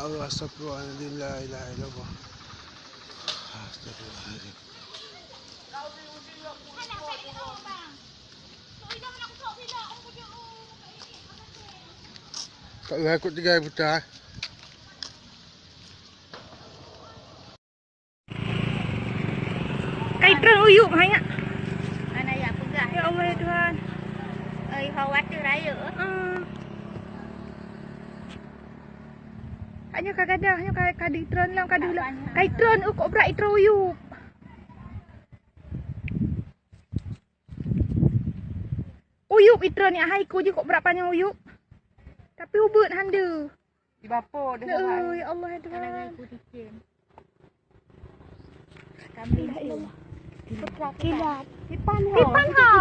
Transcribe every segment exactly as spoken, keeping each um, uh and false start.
Allah, astagfirullahaladzim, la ilaha illallah. Astagfirullahaladzim. Kak Uya ikut tiga buta. Kai treun uyup hai nyak. Hana jak peugah. Ya Allah, ya Tuhan. Oi, hawa teuh rayeuk. Ah. Hanya ka gadah, hanya ka, ka ditreun lam, ka diulang. Kai treun, uh, kok brat itreun uyup. Uyup itreun nyak hai, ku jih kok brat panyang uyup. Tapi ubeuet hande. Di bapo deh. Ya Allah, ya Tuhan. Kambing. Kilat. Ipan ho. Ipan ho.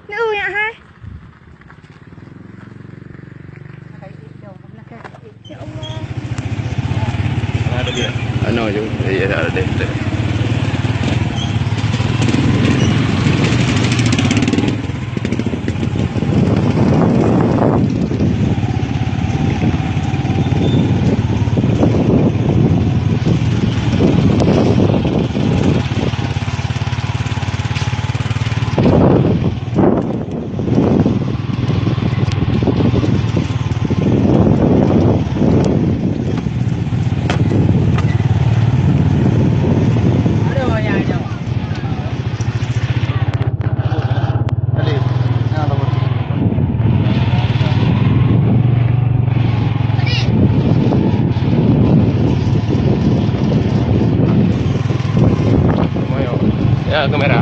Neu nyak hai. Ya Allah. Ano je? Ya, ada deh. Ya, kamera.